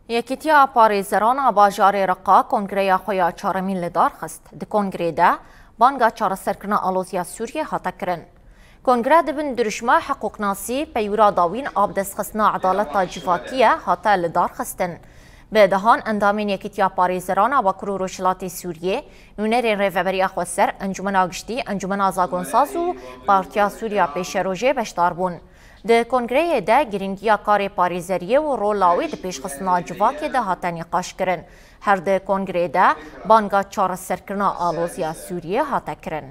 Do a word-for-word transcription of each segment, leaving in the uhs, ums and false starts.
Yekîtiya Parêzeran a Bajarê Reqa kongreya xwe ya çaremîn li dar xist. Di kongrê de banga çareserkirina aloziya Sûriyê hate kirin. Kongre di bin dirûşma hiqûqnasî, peywira dawîn a bidestxistina edaleta civakî ye hate li dar xistin. Bi dehan endamên Yekîtiya Parêzeran a Bakur û Rojhilatê Sûriyê, nûnerên Rêveberiya Xweser, Encûmena Giştî, Encûmena Zagonsaz û Partiya Sûriya Pêşerojê beşdar bûn. Di kongreyê de girîngiya karê parêzeriyê û rola wê di pêşxistina civakê de hate nîqaşkirin. Her di kongrê de banga çareserkirina aloziya Sûriyê hate kirin.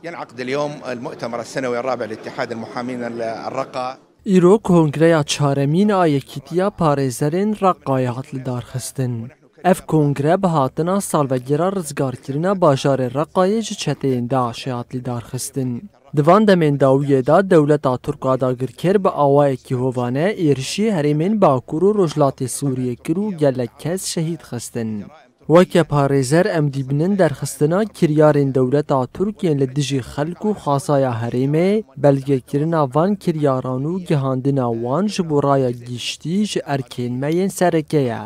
ينعقد اليوم المؤتمر السنوي الرابع لاتحاد المحامين الرقا. Îro kongreya çaremîn a Yekîtiya Parêzerên Reqayê hat lidarxistin. Ev kongre bi hatina salvegera rizgarkirina bajarê Reqayê ji çeteyên DAIŞê hat lidarxistin. Di van demên dawiyê de dewleta Tirk a dagirker bi awayekî hovane êrişî herêmên Bakur û Rojhilatê Sûriyê kir û gelek kes şehîd xistin. Weke parêzer em dîbinin derxistina kiryarên dewleta Tirk yên li dijî xelk û xasaya herêmê, belgekirina van kiryaran û gihandina wan ji bo raya giştî ji erkên me yên sereke ye.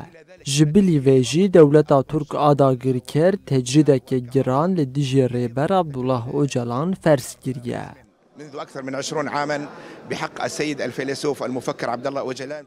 Ji bilî vê jî dewleta Tirk a dagirker tecrîdeke giran li dijî Rêber Abdullah Ocalan ferz kiriye. منذ أكثر من عشرون عاما بحق السيد الفيلسوف المفكر عبد الله أوجلان.